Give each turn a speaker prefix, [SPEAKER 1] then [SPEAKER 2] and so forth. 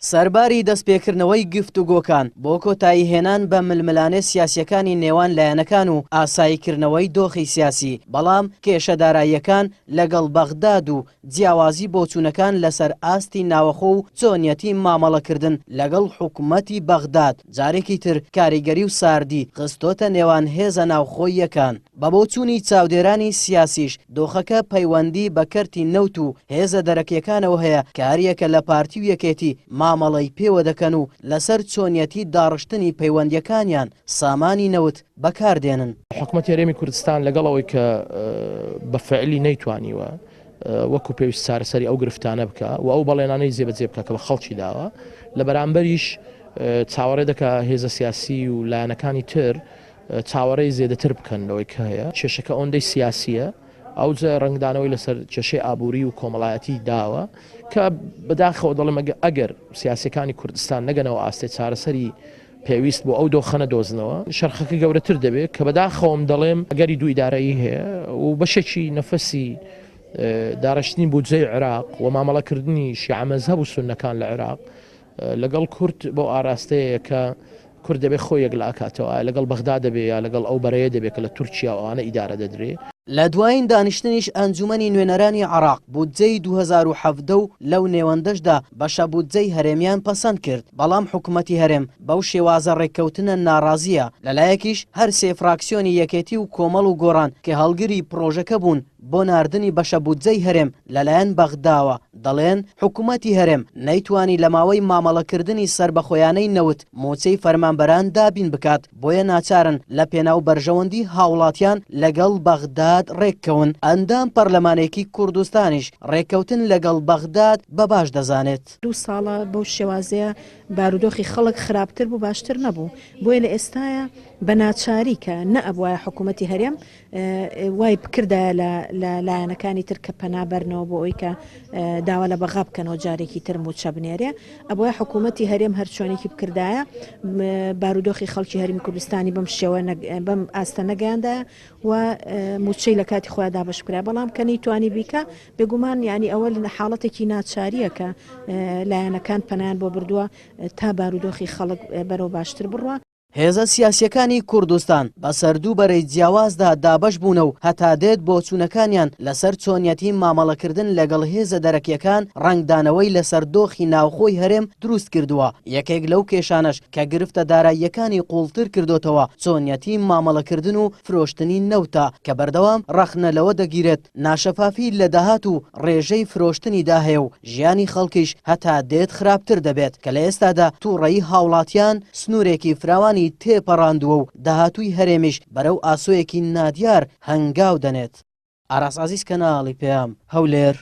[SPEAKER 1] سەرباری دەستپێکردنەوەی گفتوگۆکان بۆ کۆتاییهێنان بە ململانێ سیاسییەکانی نێوان لایەنەکان و ئاساییکردنەوەی دۆخی سیاسی، بەڵام کێشە داراییەکان لەگەڵ بەغداد و جیاوازی بۆچوونەکان لەسەر ئاستی ناوەخۆ و چۆنیەتی مامەڵەکردن لەگەڵ حکومەتی بەغداد جارێکی تر کاریگەری و ساردی خستۆتە نێوان هێزە ناوخۆییەکان. بە بۆچوونی چاودێرانی سیاسیش دۆخەکە پەیوەندی بە کەرتی نەوت و هێزە دەرەکیەکانەوە هەیە کە هەریەکە لە پارتی و یەکێتی مامەڵەی پێوە دەکەن و لەسەر چۆنیەتی داڕشتنی پەیوەندیەکانیان سامانی نەوت بەکار دێنن.
[SPEAKER 2] حکومەتی هەرێمی کوردستان لەگەڵ ئەوەی کە بە فعلی نەیتوانیوە وەکو پێویست چارەسەری ئەو گرفتانە بکا و ئەو بەڵێنانەی جێبەجێ بکا کە بە خەڵکی داوە، لە بەرامبەریش چاوەڕێ دەکا هێزە سیاسی و لایەنەکانی تر چاوەڕێی زێدەتر بکەن لەوەی کە هەیە. کێشەکە ئەوەندەی سیاسییە، ئەوجە ڕەنگدانەوەی لەسەر کێشەی ئابووری و کۆمەڵایەتی داوە کە بەداخەوە دەڵێم ئەگەر سیاسییەکانی کوردستان نەگەنەوە ئاستێ چارەسەری پێویست بۆ ئەو دۆخە نەدۆزنەوە، شەرخەکە گەورەتر دەبێت کە بەداخەوەم دەڵێم ئەگەری دوو ئیدارەیی هەیە و بەشێکی نەفەسی داڕشتنی بودجەی عێراق و مامەڵەکردنی شیعە مەزهەب و سوننەکان لە عێراق لەگەڵ کورد بەو ئاراستەیە کە کورد دەبێت خۆی یەکلاکاتەوە، ئایا لەگەڵ بەغدا دەبێت یا لەگەڵ ئەو بەرەیە دەبێت کە لە تورکیا و ئەوانە ئیدارە دەدرێ.
[SPEAKER 1] لە دوایین دانیشتنیش ئەنجومەنی نوێنەرانی عێراق بودجەی 2017 و لەو نێوەندەشدا بەشە بودجەی هەرێمیان پەسەند کرد، بەڵام حکومەتی هەرێم بەو شێوازە ڕێککەوتنە ناڕازییە، لەلایەکیش هەرسێ فراکسیۆنی یەکێتی و کۆمەڵ و گۆڕان کە هەڵگری پڕۆژەکە بوون بۆ ناردنی بەشە بودجەی هەرێم لەلایەن بەغداوە، دەڵێن، حکومەتی هەرێم نەیتوانی لە ماوەی مامەڵەکردنی سەربەخۆیانەی نەوت موچەی فەرمانبەران دابین بکات، بۆیە ناچارن لە پێناو بەرژەوەندی هاوڵاتیان لەگەڵ بەغداد ڕێککەون، ئەندام پەرلەمانێکی کوردستانیش ڕێککەوتن لەگەڵ بەغداد بە باش دەزانێت.
[SPEAKER 3] دوو ساڵە بەو شێوازەیە بارودۆخی خەڵک خراپتر بوو باشتر نەبوو، بۆیە لە ئێستایا بە ناچاری کە نەئەبوایە حکوومەتی هەرێم وای بکردایە لە لایەنەکانی تر کە پەنا بەرنەوە بۆ ئەوی کە داوا لە بەغا بکەنەوە جارێکی تر موچە بنێرێ ئەبوایە حکوومەتی هەرێم هەرچۆنێکی بکردایە بارودۆخی خەڵکی هەرمی کوردستانی بەم شێوە بەم ئاستە نەگەیاندایە و موچەی لە کاتی خۆیان دابەش بکرا بەڵام کە نەیتوانی بیکە بێگومان ینی ئەوە لە حاڵەتێکی ناچاریە کە لایەنەکان پەنایان بۆ بردووە تا بارودۆخی خەڵک بەرەو باشتر بڕوا.
[SPEAKER 1] هێزە سیاسییەکانی کوردستان بەسەر دوو بەرەی جیاوازدا دابەش بوونە و هەتا دێت بۆچوونەکانیان لەسەر چۆنیەتی مامەڵەکردن لەگەڵ هێزە دەرەکییەکان ڕەنگدانەوەی لەسەر دۆخی ناوخۆی هەرێم دروست کردووە، یەکێک لەو کێشانەش کە گرفتە داراییەکانی قووڵتر کردۆتەوە چۆنیەتی مامەڵەکردن و فرۆشتنی نەوتە کە بەردەوام ڕەخنە لەوە دەگیرێت ناشەفافی لە داهات و ڕێژەی فرۆشتنیدا هەیە و ژیانی خەڵکیش هەتا دێت خراپتر دەبێت کە لە ئێستادا توڕەیی هاوڵاتیان سنورێکی فراوانی تێپەڕاندووە و داهاتووی هەرێمیش بەرەو ئاسۆیەکی نادیار هەنگاو دەنێت. ئاراس عەزیز کەناڵی پەیام، هەولێر.